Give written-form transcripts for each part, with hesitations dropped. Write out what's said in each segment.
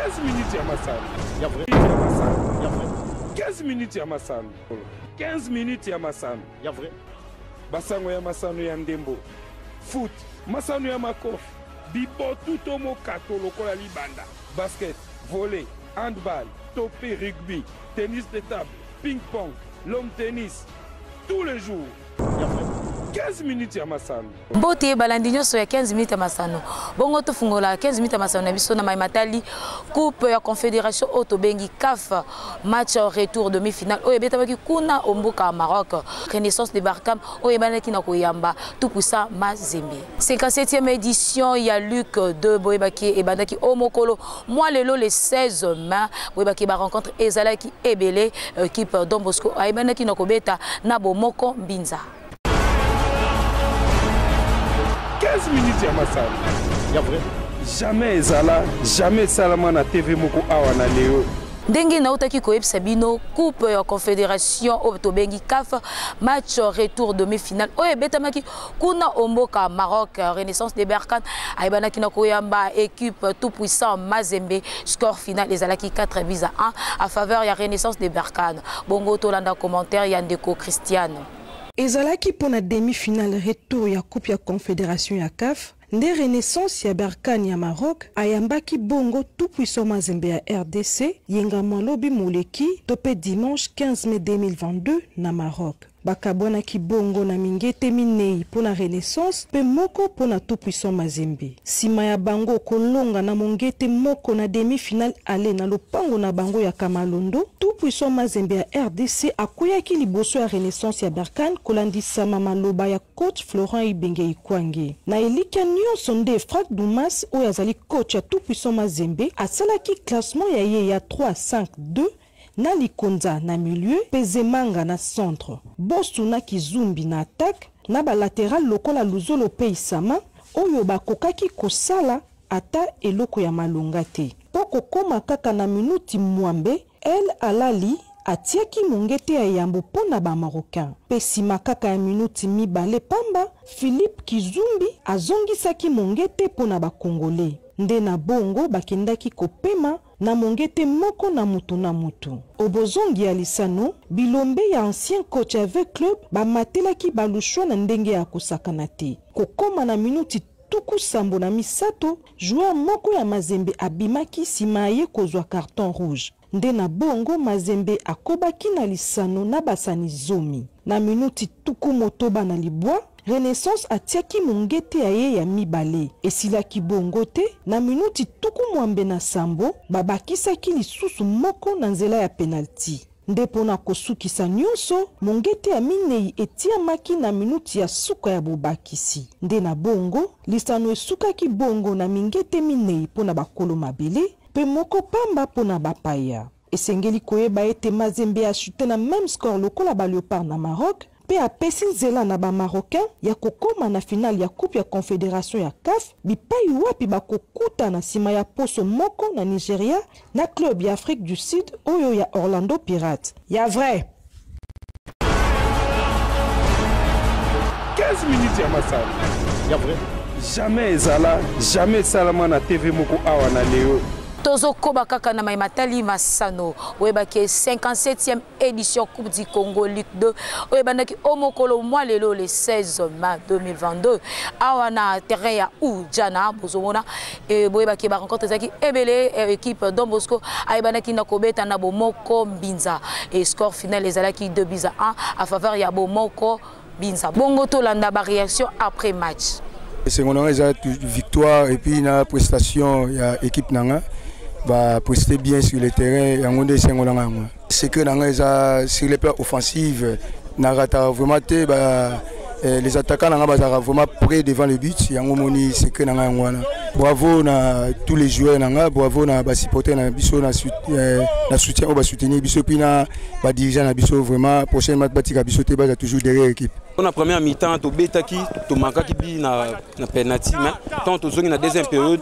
15 minutes ya masano ya vrai ya masano ya vrai 15 minutes ya masano 15 minutes ya masano ya vrai basango ya masano ya ndembo foot masano ya makofi bibotu to mokato lokola libanda basket volley handball to mpe rugby tennis de table ping pong l'homme tennis tous les jours 15 minutes ya masano. Mbote balandi nyonso ya 15 minutes ya masano. Bongo tofungola 15 minutes ya masano na biso na mai matali coupe ya confédération oyo tobengi CAF match retour demi-finale oyo ebetamaki kuna omboka ya Maroc. Renaissance de Barkham oyo ebanaki na koyamba tout puissant Mazembe. 57e édition ya Luc 2 boyebaki ebandaki o mokolo mwa lelo le 16 mai boyebaki ba rencontre ezalaki ebele équipe Don Bosco ayebandaki na kobeta na bomoko mbinza. 15 minutes ya masano ya vrai jamais ezala jamais esalama na tv moko awa na leo. Ndenge nautaki koyebisa bino coupe ya confédération oyo tobengi CAF match retour demi-finale oyo ebetamaki kuna omboka Maroc. Renaissance de Berkane ayebanaki na koyamba équipe tout puissant Mazembe. Score final ezalaki 4 buts à 1 à faveur ya Renaissance de Berkane. Bongo tolanda commentaire ya ndeko Christiane. Ezalaki mpona demi-finale retour ya coupe ya confédération ya CAF nde Renaissance ya Berkane ya Maroc ayambaki bongo tout puissant Mazembe ya RDC yenga mwalobi moleki to pe dimanche 15 mai 2022 na Maroc. Bakabwanaki bongo na mingete minei mpona Renaissance pe moko mpona tout puissant Mazembe. Sima ya bango kolonga na mongete moko na demi-finale aller na lopango na bango ya Kamalondo, tout puissant Mazembe ya RDC akweyaki liboso ya Renaissance ya Berkane kolandisama maloba ya coach Florent Ibenge Ikwange. Na elikya nyonso nde Frank Dumas oyo azali coach ya tout puissant Mazembe asalaki classement ya ye ya 3-5-2 na likonza na milieu pe Zemanga na centre, Bosu na Kizumbi na attaque na ba lateral lokola Luzolo pe Isama oyo bakokaki kosala ata eloko ya malonga te. Po kokoma kaka na minuti mwambe, El Alali atiaki mongete ya yambo po na ba Marocains. Pe sima kaka ya minuti mibale pamba, Philippe Kizumbi azongisaki mongete po na ba Congolais. Nde na bongo bakendaki kopema na mongete moko na mutu na mutu. O bozongi ya lisano, bilombe ya ancien coach ya V-Club bamatelaki Balushwa na ndenge ya kosakana te. Kokoma na minuti 73, joueur moko ya Mazembe abimaki sima ye kozwa carton rouge. Nde na bongo Mazembe akobaki na lisano na basani 10. Na minuti 69, Renaissance atiaki mongete ya ye ya mibale. Esilaki bongo te, na minuti 87, babakisaki lisusu moko na nzela ya penalty. Nde mpona kosukisa nyonso, mongete ya minei etiamaki na minuti ya suka ya bobakisi. Nde na bongo, lisano esukaki bongo na mingete minei mpona bakolo mabele, pe moko pamba mpona bapaya. Esengeli koyeba ete Mazembe achute na même score lokola ba Leopards na Maroc, pe apesi nzela na ba Marocains ya kokoma na finale ya Coupe ya Confederation ya CAF bipai wapi bakokutana sima ya poso moko na Nigeria na club ya Afrique du Sud oyo ya Orlando Pirates. Ya vrai! 15 minutes ya masano ya vrai jamais ezala jamais esalama na TV moko awa na Leo. Tozokoba kaka na mai matali masano oyebaki 57e édition Coupe du Congo Ligue 2 oyo ebandaki o mokolo mwa lelo le 16 mai 2022 awa na terrain ya Ujana. Bozomona boyebaki ba rencontre ezalaki ebele. Équipe Don Bosco ayebandaki na kobeta na Bomoko Mbinza et score final ezalaki 2 buts à 1 à faveur ya Bomoko Mbinza. Bongo tolanda ba réaction après match. Esengo na nga eza victoire et puis na prestation ya équipe na nga ba prester bien sur le terrain, yango nde esengo na nga yango. Secret na nga eza sur le plan offensif, na rataka vraiment te ba les attaquants na nga bazalaka vraiment près devant le but, yango moni secret na nga yango wana. Bravo na tous les joueurs na nga, bravo na ba supporters na biso na soutien oyo ba soutenir biso, puis na ba dirigeants na biso vraiment prochaine match batika biso te, baza toujours derrière équipe. On a première mi-temps to betaki to mankaki bi na penalty, mais tant to zongi na deuxième période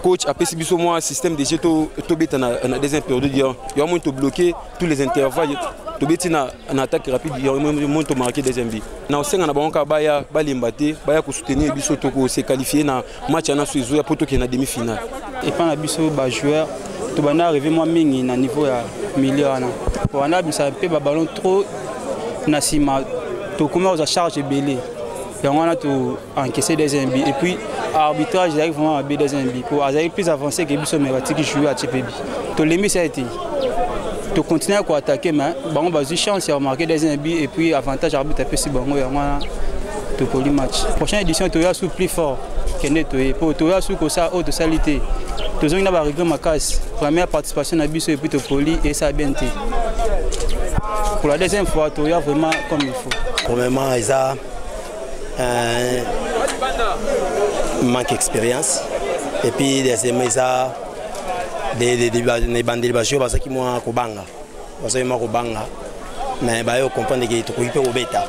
coach a pesi biso moi système de jeu to beta na deuxième période yo yo mo to bloquer tous les intervalles to beti na attaque rapide yo mo to marquer deuxième but. Na osenga na bango ka baya balemba te, baya ko soutenir biso to ko se qualifier na match na Suisse ya poto ki na demi-finale. Et pas na biso ba joueur Tobanda arrivé mwa mingi na niveau ya milieu wana, banda bimisa mpe baballon trop na nsima, tokomi kozwa charge ebele. Yango wana to encaissé deuxième but. Et puis arbitrage ezalaki vraiment mabe. Deuxième but po azalaki plus avancé ke biso, mais batiki jouer, atie mpe but. Tolembisa ete tocontinue koattaquer, mais bango bazwi chance ya remarquer deuxième but et puis avantage arbitre apesi bango. Yango wana topoli match. Prochaine édition toya su plus fort. Kende toye po toya su kosala oyo tosali te. Tozongi na baregret makasi. Première participation na biso et puis topoli, esala bien te. Pour la deuxième fois, toya vraiment comme il faut. Premièrement, eza un manque expérience et puis deuxièmement, eza na ebandeli bajoueur bazalaki mwa kobanga, bazalaki mwa kobanga, mais baye comprendre ke tokoki mpe kobeta.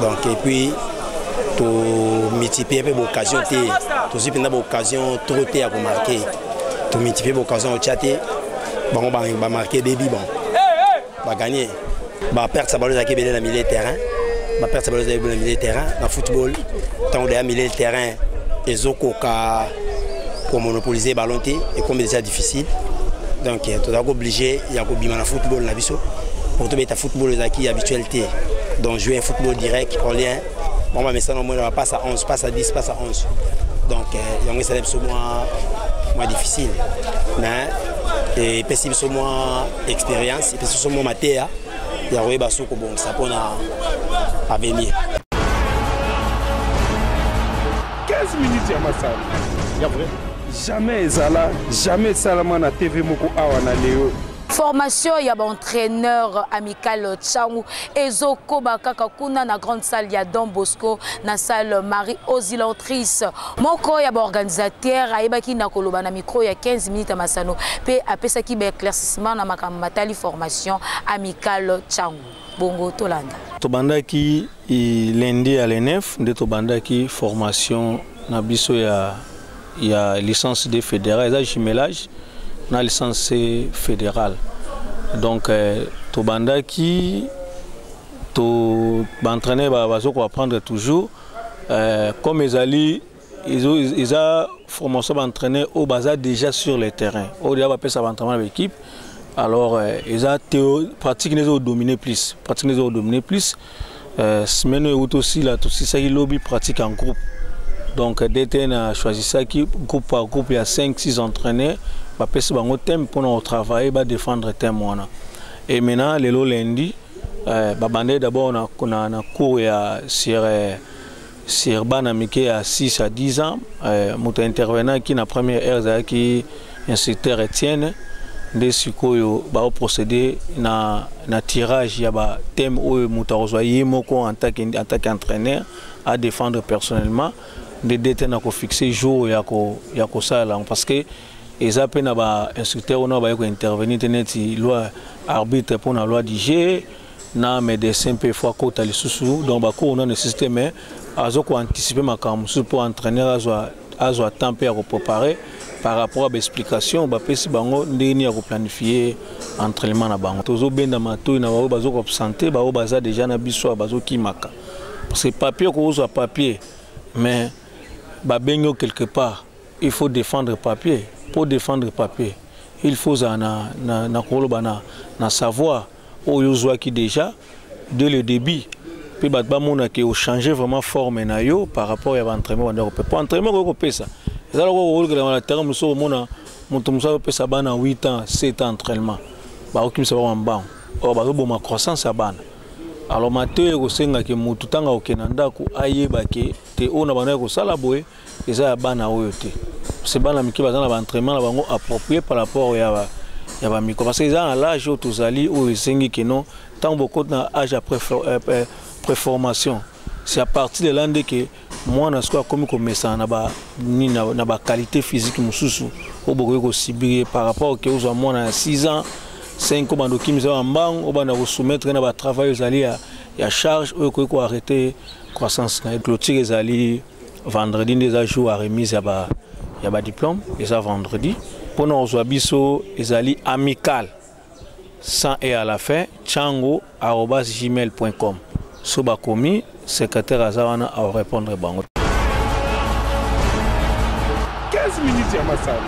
Donc et puis tomultiplie mpe baoccasion te, tozwi mpenza baoccasion trop te ya komarquer. Tomultiplie baoccasion otya te, bango bamarquer debi, bon, bagagner. Baperte ya ballon ezalaki ebele na milieu terrain, baperte ya ballon ezalaki ebele na milieu terrain. Na football, ntango deya milieu terrain ezokoka komonopoliser ballon te, ekomi déjà difficile. Donc tozalaki obligé ya kobima na football na biso pour tobeta football ezalaki habituel te. Donc jouer un football direct en lien, bon, bamesana omona passe à 11, passe à 10, passe à 11. Donc yango esala biso mwa difficile, mais epesi biso mwa expérience, epesi biso mwa mateya ya koyeba so kobongisa mpona avenir. 15 minutes ya masano ya vrai, jamais ezala, jamais esalama na TV moko awa na leo. Formation ya baentraîneur amical Tshangu ezokoba kaka kuna na grande salle ya Don Bosco, na salle Marie Auxiliatrice. Moko ya baorganisateur ayebaki na koloba na micro ya 15 minutes ya masano mpe apesaki baéclaircissement na makambo matali formation amical Tshangu. Bongo tolanda. Tobandaki lundi ya le 9 nde tobandaki formation na biso ya licence D fédérale. Eza jumelage na licence C fédérale. Donc tobandaki to baentraîneur bazo koapprendre toujours. Comme ezali eza formation baentraîneur oyo baza déjà sur le terrain, oyo déjà bapesa baentraînement na baéquipe, alors eza théo pratique nde ezodominer plus, pratique nde ezodominer plus. Semaine oyo euti osila, tosisaki lobi pratique en groupe. Donc DTN achoisisaki groupe par groupe ya 5 6 entraîneurs, bapesi bango thème mpona kotravailler, badéfendre thème wana. Et maintenant lelo lundi, babandaki d'abord na cours ya sur bana mike ya 6 à 10 ans. Moto intervenaki na première heure ezalaki instructeur Etienne. Nde sikoyo baoprocéder na tirage ya bathème oyo moto akozwa ye moko en tant qu'entraîneur à défendre personnellement. Nde DTN akofixe jour ya kosalela yango, parce que eza mpe na bainstructeur wana baye kointervenir te, neti loi arbitre mpona loi du jeu, na médecin mpe fo akota lisusu. Donc bacours na nécessité, mais aza koanticiper makambo mosusu mpo entraîneur azwa temps mpe ya kopréparer par rapport à baexplication bapesi bango ndenge nini ya koplanifie entraînement na bango. Tozobenda matoi na bango bazokoabsenter, bango baza déjà na biso awa, bazokimaka, parce que papier, okozwa papier, mais babengi yo quelque part, il faut défendre papier. Pour défendre papier, il faut ozala na koloba na savoir oyo ozwaki déjà dès le début, mpe bato bamonake ochange vraiment forme na yo par rapport ya baentraînement banda kope. Po entraînement okoki kopesa eza loko kokolokela na terrain mosusu, omona moto mosusu akopesa bana 8 ans, 7 ans entraînement, bakokimisa bango mbango, or bazoboma croissance ya bana. Alors mateyo ekosengaki motu ntango akokende na ndako ayebake te oyo na bandaki kosala boye eza ya bana oyo te, parce bana mike baza na baentraînement na bango approprié par rapport ya bamikro, parce que eza na l'âge oyo tozali oyo esengi keno ntango bokoti na âge ya préformation, c'est à partir de là nde ke mwana sikoyo akomi komesana na ba nini, na baqualité physique mosusu oyo bokoki kosubir ye par rapport ke ozwa mwana ya 6 ans, 5, obanda okimisa bambango, obanda kosoumettre na batravail ezali ya charge oyo ekoki koarrêter croissance na ye. Clôture ezali vendredi, nde eza jour ya remise ya badiplôme, eza vendredi. Mpona kozwa biso ezali amical sans e à la fin, chango@gmail.com. So bakomi, secrétaire aza wana aorépondre bango. 15 minutes ya masano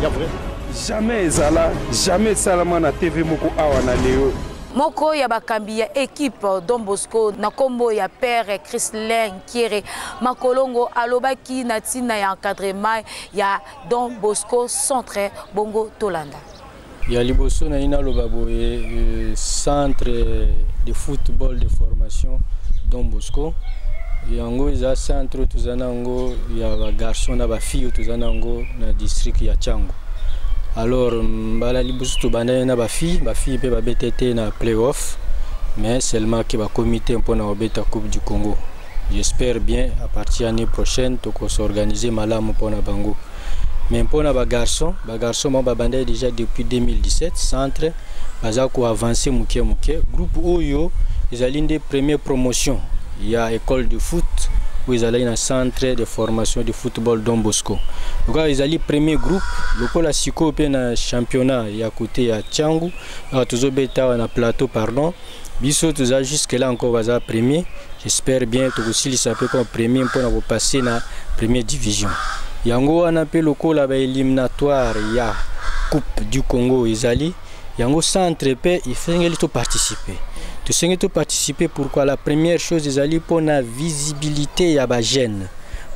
ya vrai. Jamais ezala, jamais esalama na TV moko awa na Leo. Moko ya bakambi ya ekipe Don Bosco na nkombo ya Père Chrislin Nkiere Makolongo alobaki na ntina ya encadrement ya Don Bosco Centre. Bongo tolanda. Ya liboso na ye naloba boye, centre de football de formation Don Bosco, yango eza centre oyo toza na yango ya bagarçon na bafille oyo toza na yango na district ya Tshangu. Alors mbala liboso tobandaki na bafille, bafille mpe babete te na playoff, mais seulement ke bakomi te mpona kobeta Coupe du Congo. J'espère bien à partir année prochaine tokos'organiser malamu mpona bango. Mais mpona bagarçon, bagarçon bango babandaki déjà depuis 2017 centre, baza koavance moke moke. Groupe oyo ezali nde première promotion ya école de foot oyo ezalaki na centre de formation de football Don Bosco. Lokola ezali premier groupe, lokola sikoyo mpe na championnat ya côté ya Tshangu awa tozobeta awa na plateau, pardon, biso toza jusque là encore baza premier. J'espère bien tokosilisa mpe comme premier mpona kopasser na première division. Yango wana mpe lokola baéliminatoire ya Coupe du Congo ezali, yango centre mpe esengeli toparticiper, tosengeli toparticiper. Pourquoi? La première chose ezali mpona visibilité ya bajeune,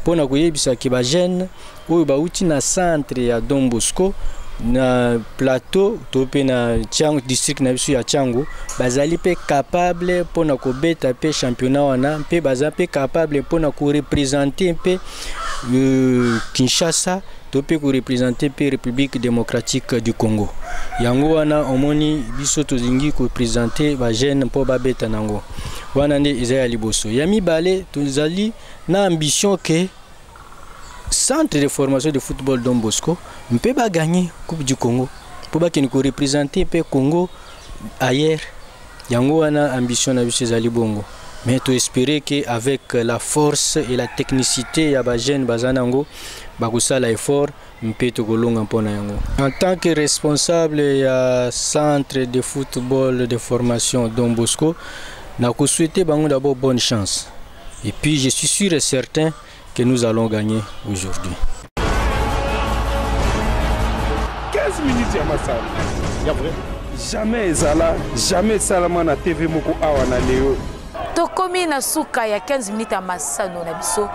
mpona koyebisaki bajeune oyo bauti na centre ya Don Bosco na plateau to mpe na Tshangu, district na biso ya Tshangu, bazali mpe capable mpona kobeta mpe championnat wana, mpe baza mpe capable mpona koreprésenter mpe Kinshasa to mpe koreprésenter mpe République démocratique du Congo. Yango wana omoni biso tolingi koprésenter bajeune mpo babeta nango. Wana nde eza ya liboso. Ya mibale, tozali na ambition ke centre de formation de football Don Bosco mpe bagagner Coupe du Congo mpo bakende koreprésenter mpe Congo ailleurs. Yango wana ambition na biso ezali bongo. Mais toespérer ke avec la force et la technicité ya bajeune baza nango, bakosala effort mpe tokolonga mpona yango. En tant que responsable ya centre de football de formation Don Bosco, nakosouhaiter bango d'abord bonne chance et puis je suis sûr et certain que nous allons gagner aujourd'hui. 15 minutes ya masano ya vrai, jamais ezala, jamais esalama na TV moko awa na Leo. Tokomi na suka ya 15 minutes ya masano na biso.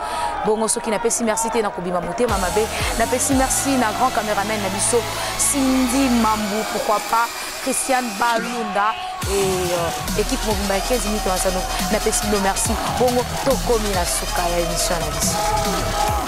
Bongo soki napesi merci te, na kobima motema mabe. Napesi merci na grand caméraman na biso Cindy Mambu, pourquoi pas Christian Balunda et équipe mobimba ya 15 minutes ya masano. Napesi bino merci. Bongo tokomi na suka ya émission na biso.